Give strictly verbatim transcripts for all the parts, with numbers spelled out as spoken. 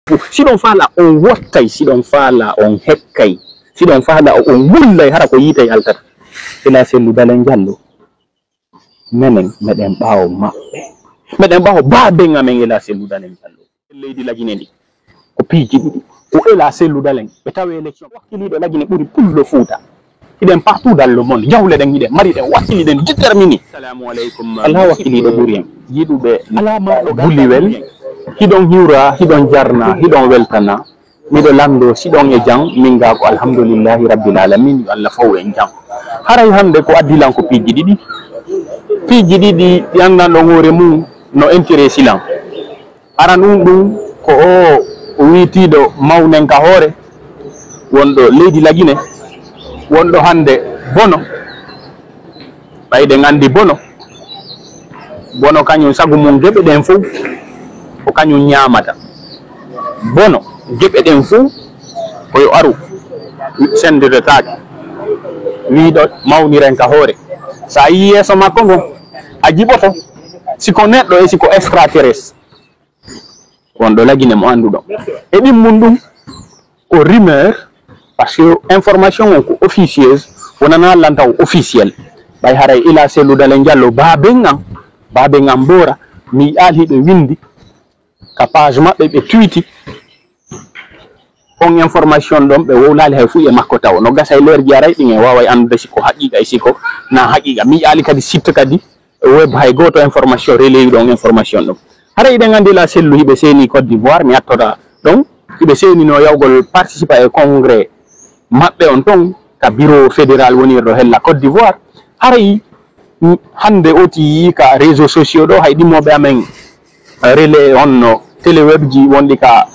Si ɗon faala on wottay, si ɗon faala on hekkay, si ɗon faala on wullay, hara ko yiitay haltata. Ila Sellu Dalen Jallo, menen meɗen ɓaawo maɓɓe. Meɗen ɓaawo baaben amen Ila Sellu Dalen Jallo. Leydi Lagine ndi, ko piiji ɗiɗi. Ko Ila Sellu Dalen, ɓe tawi élection. Wakkiliiɗo Lagine ɓuri pullo Fuuta. Hiɗen partout dans le monde, jawle ɗen hiɗen mari, ɗen wakkili, ɗen déterminé. Alaa wakkiliiɗo ɓuri en, yiɗuɓe alaa marɗo buliwel. Hiɗon hiwra, hiɗon jarna, hiɗon weltana. Miɗo lanndoo, si ɗon e jam, min gaa ko alhamdulillahi rabbil alamin, yo Allah faw en jam. Haray hannde ko addi lan ko piiji ɗiɗi. Piiji ɗiɗi ɗi anndan ɗon hoore mum no intérêt silan. Aran un ɗun ko oo wiitiiɗo mawnenka hoore, wonɗo leydi Lagine, wonɗo hannde Bono. Ɓay ɗen anndi Bono, Bono kañun sagu mun geɓe ɗen fow ko kañun ñaamata. Bono geɓe ɗen fow ko yo aru senndiretaake. Wiiɗo mawnirenka hoore. So a yii yeeso makko ngon, a jiɓoto si ko neɗɗo e si ko extraterrestre. Wonɗo Lagine mo annduɗon. E ɗimmun ɗun, ko rumeur, parce que information on ko officieuse, wonanaa lan taw officiel. Ɓay haray Ila Sellu Dalen Jallo, baaben an, baaben an Boora, mi yi'aali hiɓe winndi ka page maɓɓe, ɓe tweeti on information ɗon, ɓe wowlaali hay fuu e makko taw. No gasa e leerji aray ɗin, en waaway anndude si ko haqiiqa e si ko naa haqiiqa. Mi yi'aali kadi site kadi web hay gooto information, releyuɗo on information ɗum. Hara hiɗen anndi Ila Sellu hiɓe seeni Côte d'Ivoire, mi attora ɗon, hiɓe seeninoo yawgol participa e congrès maɓɓe on ton ka bureau fédéral wonirɗo hella Côte d'Ivoire. Haray hannde oti yii ka réseaux sociaux ɗo, hay ɗimooɓe amen relais on no télé web ji wonɗi ka,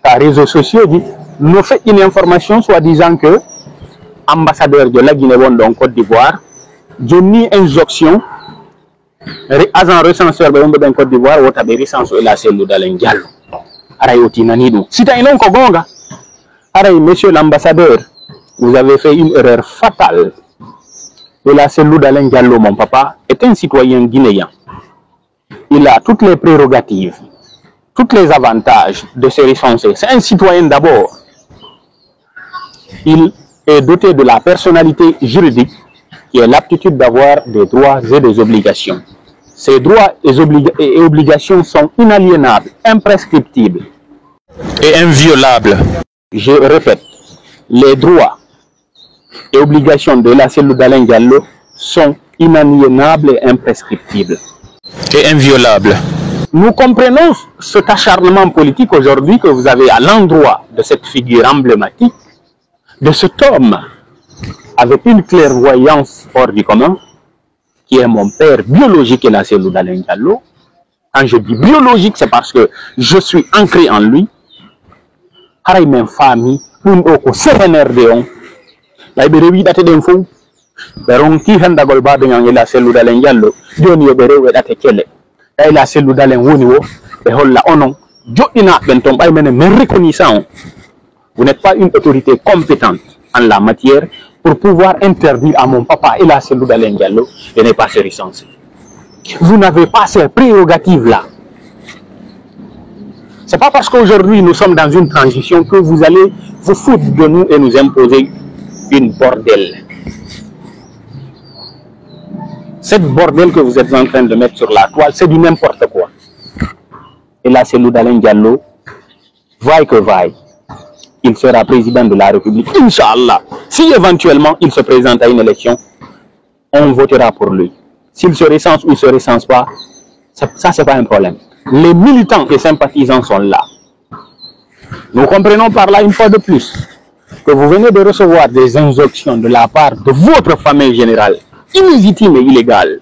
ka réseaux sociaux ji, no feƴƴini information soi-disant que ambassadeur jo Lagine wonɗo on Côte d'Ivoire jonni injonction re-, agent recenseur ɓe wonɓe ɓen Côte d'Ivoire wota ɓe recense Ila Sellu Dalen Jallo. Haray oti nani ɗum. Si tawi non ko goonga, haray monsieur l'ambassadeur, vous avez fait une erreur fatale. Ila Sellu Dalen Jallo, mon papa, est un citoyen guinéen. Il a toutes les prérogatives, tous les avantages de se recenser. C'est un citoyen d'abord. Il est doté de la personnalité juridique qui est l'aptitude d'avoir des droits et des obligations. Ces droits et obli-, et obligations sont inaliénables, imprescriptibles et inviolables. Je répète, les droits et obligations de Ila Sellu Dalen Jallo sont inaliénables et imprescriptibles. Et inviolables. Nous comprenons cet acharnement politique aujourd'hui que vous avez à l'endroit de cette figure emblématique, de cet homme avec une clairvoyance hors du commun, qui est mon père biologique, Ila Sellu Dalen Jallo. Quand je dis biologique, c'est parce que je suis ancré en lui. Haray men faami ɗum ɗo ko C N R D on. Ɓay ɓe rewi ɗate ɗen fow, ɓe ronki hendagol baaben an Ila Sellu Dalen Jallo. Jooni yo ɓe rew e ɗate kele. Ka Ila Sellu Dalen woni wo, ɓe holla onon joɗɗinaaɓe ɓen ton, ɓay menen men reconnaissant on. Vous n'êtes pas une autorité compétente en la matière pour pouvoir interdire à mon papa Ila Sellu Dalen Jallo de ne pas se recenser. Vous n'avez pas ces prérogatives-là. C'est pas parce qu'aujourd'hui nous sommes dans une transition que vous allez vous foutre de nous et nous imposer une bordel. Cette bordel que vous êtes en train de mettre sur la toile, c'est du n'importe quoi. Ila Sellu Dalen Jallo, vaille que vaille, il sera président de la République, Inch'Allah. Si éventuellement il se présente à une élection, on votera pour lui. S'il se recense ou il se recense pas, ça, ça, c'est pas un problème. Les militants et sympathisants sont là. Nous comprenons par là, une fois de plus, que vous venez de recevoir des injonctions de la part de votre famille générale, illégitime et illégale.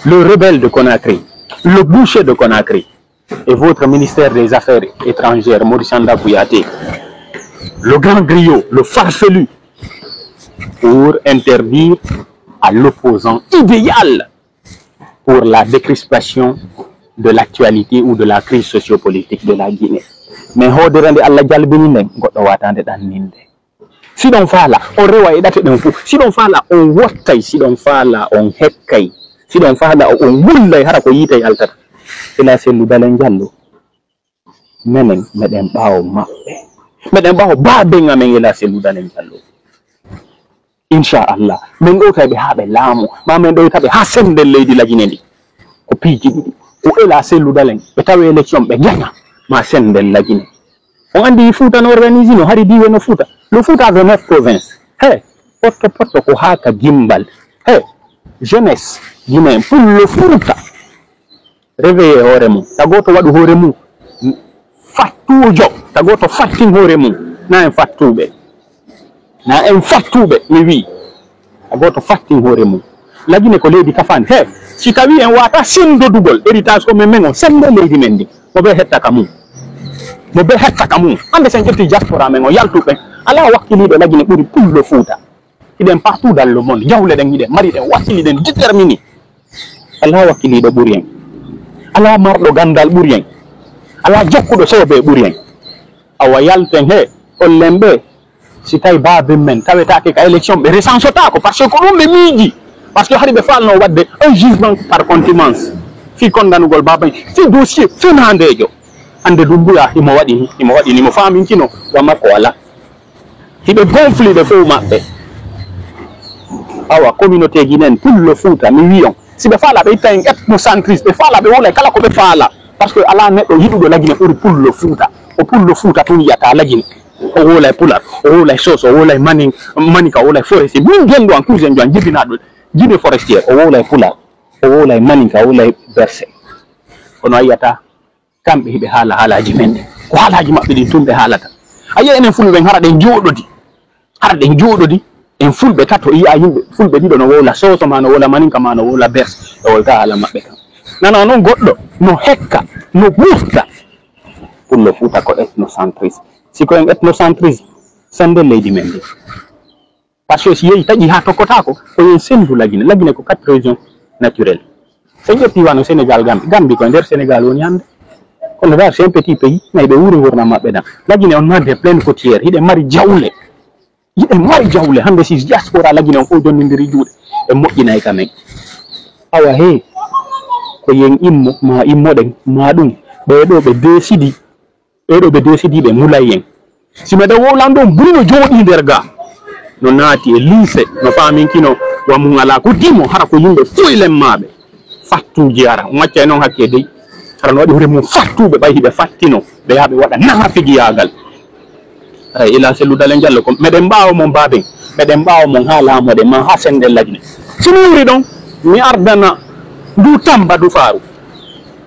Le rebelle de Conakry, le boucher de Conakry, et votre ministère des Affaires étrangères, Maurice André Kouyaté, le grand griot, le farfelu, pour interdire à l'opposant idéal pour la décrispation de l'actualité ou de la crise sociopolitique de la Guinée. Mais hoodere nde Allah jalbini nden, goɗɗo waataande ɗanninde. Si ɗon faala, on rewa e ɗate ɗen fof. Si ɗon faala, on wottay. Si ɗon faala, on hekkay. Si ɗon faala, on wullay, hara ko yiitay haltata. Ila Sellu Dalen Jallo. Menen, meɗen ɓaawo maɓɓe. Meɗen ɓaawo baaben amen Ela Sellu Dalen Jallo. Inchallah. Men ɗowtay ɓe haa ɓe laamu. Maa men ɗowta ɓe haa sennden leydi Lagine ndi. Ko piiji ɗiɗi. Ko Ela Sellu Dalen. Ɓe tawi élection ɓe gaña. Maa sennden Lagine. On anndi Fuuta no organisé no, hari diiwe no Fuuta. Le Fuuta a vingt-neuf provinces. He, potto potto ko haa ka Gimbal. He, jeunesse guinéen, pullo Fuuta. Réveillez hoore mum. Ta gooto waɗu hoore mum fattuujo. Ta gooto fattin hoore mum. Na en fattuuɓe. Na en fattuuɓe, mi wi'i. Ta gooto fattin hoore mum. Lagine ko leydi kafaandi. He, si tawii en waawataa senndodugol, héritage ko men men on, senndee leydi men ndin. Mo bee hetta ka mum. Mo bee hetta ka mum. Hannde si en ƴettii diaspora men on, yaltuɓe ɓen, alaa wakkiliiɗo Lagine ɓuri pullo Fuuta. Hiɗen partout dans le monde. Jawle ɗen hiɗen mari, ɗen wakkili, ɗen déterminé. Alaa wakkiliiɗo ɓuri en. Alaa marɗo ganndal ɓuri en. Alaa jokkuɗo soobee ɓuri en. Awa yalten he, hollen ɓe, si tawi baaben men tawetaake ka élection, ɓe recensotaako, parce que ko ɗum ɓe miiji. Parce que hari ɓe faalno waɗde un jugement par contumace. Fii konndanugol baaben, fii dossier fenaandeejo. Hannde Dumbuya, himo waɗi ni, himo waɗi ni, mo faaminkino, wa makko alaa. Hiɓe gonfli ɓe fow maɓɓe. Awa, communauté ji ɗin, pullo Fuuta, mi wi'i on. Si ɓe faalaa, ɓe itta en ethnocentrisme, ɓe faalaa, ɓe wowlay kala ko ɓe faalaa. Parce que alaa neɗɗo yiɗuɗo Lagine ɓuri pullo Fuuta. Ko pullo Fuuta tun yi'ata Lagine. O wowlay Pulaar, o wowlay Soose, o wowlay Manin-, Maninka, o wowlay Forestier. Min genndu an, cousin jo an, jibinaaɗo Guinée Forestière, o wowlay Pulaar, o wowlay Maninka, o wowlay Berse. Kono a yi'ataa, kamɓe hiɓe haala haalaaji men ɗin. Ko haalaaji maɓɓe ɗin tun ɓe haalata. A yi'ay enen Fulɓe ɓen hara ɗen jooɗodi. Hara ɗen jooɗodi, en Fulɓe tato, yi'a yimɓe Fulɓe ɗiɗo no wowla Soose maa no wowla Maninka maa no wowla Berse, ɓe wowlata haala maɓɓe kan. Nana non goɗɗo, no hekka, no ɓurta. Pullo Fuuta ko ethnocentrisme. Si ko en ethnocentrisme, sennden leydi men ndin. Parce que si yehi taƴi haa tokkotaako, ko yo en senndu Lagine. Lagine ko quatre régions naturelles. Si en ƴettii wano Sénégal, Gambie. Gambie ko e nder Sénégal woni hannde. Kono daar, c'est un petit pays, mais ɓe wuuri ngurndan maɓɓe ɗan. Lagine on mari des plaines côtières, hiɗen mari jawle. Hiɗen mari jawle. Hannde si diaspora Lagine on fow jonnindiri juuɗe, ɓe moƴƴinay ka men. Awa hee, ko yo en immo, maa immoɗen, maa ɗum. Ɓee ɗoo ɓe deesidi. Ɓee ɗoo ɓe deesidi ɓe mulay en. Si meɗen wowlan ɗon, Bruno jooɗii nder gaa. No naati e limse, no faaminkino, wa mun alaa ko dimo, hara ko yimɓe foy lemmaaɓe. Fattuuji hara, on accay non hakkee dey. Hara no waɗi hoore mun fattuuɓe, ɓay hiɓe fattino, ɓe yaha ɓe waɗa naafigiyaagal. Haray Ela Sellu Dalen Jallo ko, meɗen ɓaawo mon baaben, meɗen ɓaawo mon haa laamoɗen, maa haa sennden Lagine. Si mi wuri ɗon, mi ardana ndu Tamba Dufaaru.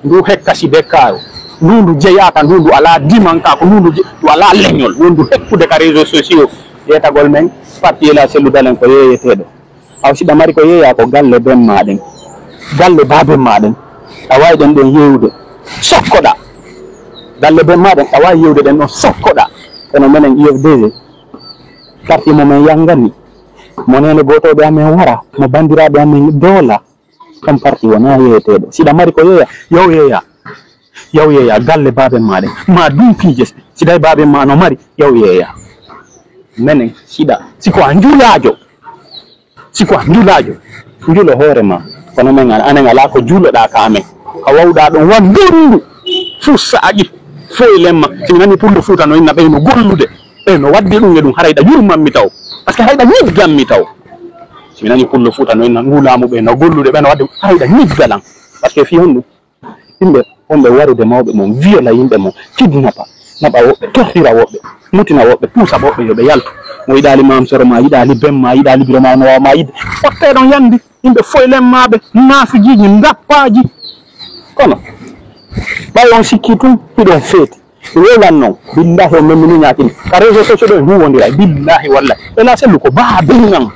Ndu hekka si bekkaaru, ndu ndu jeyaaka, ndu ndu alaa dimankaaku, ndu ndu je-, ndu alaa leñol, wondu hekkude ka réseaux sociaux, yeetagol men, parti Ela Sellu Dalen ko yeeyeteeɗo. Aw si ɗa mari ko yeeyaa ko galle ben maa ɗen, galle baaben maa ɗen, a waawi ɗen ɗon yeewude, sokkoɗaa. Galle ben maa ɗen, a waawi yeewude ɗen ɗon, sokkoɗaa. Kono menen U F D G, parti mo men yangani, mo neene gootooɓe amen wara, mo banndiraaɓe amen doola, on parti wonaa yeeyeteeɗo. Si ɗa mari ko yeeya, yaw yeeya. Yaw yeeya galle baaben maa ɗen. Maa ɗum piije. Si tawi baaben maa no mari, yaw yeeya. Menen, si ɗa, si ko a njulaajo, si ko a njulaajo, njulo hoore maa. Kono men, anen alaa ko juuloɗaa ka amen. Ka wawɗaa ɗon, wan ndondu. Fuu saa'i, foy lemma. Si mi nani Pullo Fuuta no inna ɓey no gollude. Ɓey no waɗde ɗum e ɗum, haray ɗa yurman mi taw. Parce que haray ɗa ñiggan mi taw. Si mi nani Pullo Fuuta no inna nguu laamu ɓe no gollude, ɓe no waɗde, haray ɗa ñiggalan. Parce que fii honɗum? Yimɓe wonɓe warude mawɓe mon, viola yimɓe mon, kidnapa, naɓa woɓɓe, tortira woɓɓe, mutina woɓɓe, puusa woɓɓe yo ɓe yaltu. Mo yiɗaali Maam Soro maa, yiɗaali Ben maa, yiɗaali Biro maa, no waawa maa yiɗde. Wattee ɗon yandi, yimɓe foy lemmaaɓe, naafigiiji, ndappaaji. Kono, ɓay on sikkii tun, hiɗon feeti. Welan non, billahi on memminii ñaatini. Ka réseaux sociaux ɗo en huuwondiray, billahi wallahi. Ela Sellu ko baaben an.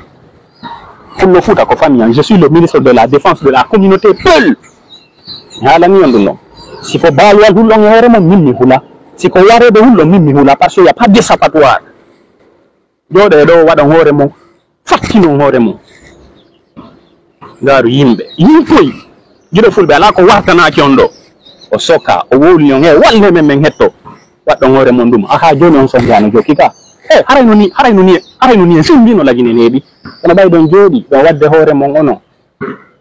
Pullo Fuuta ko famille an. Je suis le ministre de la défense de la communauté Peul. Mi haalanii on ɗum ɗon. Si ko baaluwal hulɗon e hoore mon, min mi hula. Si ko wareede hulɗon, min mi hula. Parce que y a pas d'échappatoire. Jooɗee ɗoo, waɗon hoore mon, fattinon hoore mon. Ngaaru yimɓe, yimɓe, giɗo fulɓe, alaa ko wartanaaki on ɗoo. O soka, o wowlini on, he, wallee men, men hetto. Waɗɗon hoore mon ɗum, ahaa, jooni on sonjaano jokki ka. E, haray no ni, haray no ni, haray no ni, en simbiino Lagine neeɓi. Kono ɓay ɗon jooɗi, ɗon waɗde hoore mon onon.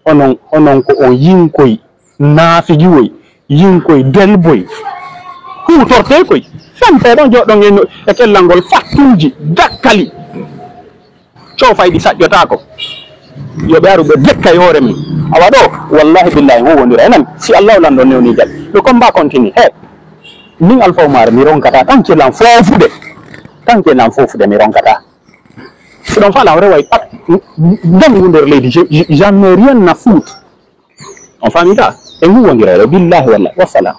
Onon, onon ko on yinkoy, naafigiwoy, yinkoy, delboy. Kuutortee koy. Fentee ɗon, jooɗon e no-, e kellal ngol fattuuji, dakkali. Coofayɗi saƴƴotaako. Yo ɓe aru ɓe dekka e hoore mum. Awa ɗoo, wallahi billahi, huuwondira. Enan, si Allahu lanɗo newni jal. Le combat continue. He, min Alfa Umar, mi ronkata, tanke lan foofude. Tanke lan foofude, mi ronkata. Si ɗon fala, o reway pat, n-, n-, ngangu nder leydi, je, je, j'en ai rien à foutre. On famita, en huuwondira, billahi wallahi. Wassalam.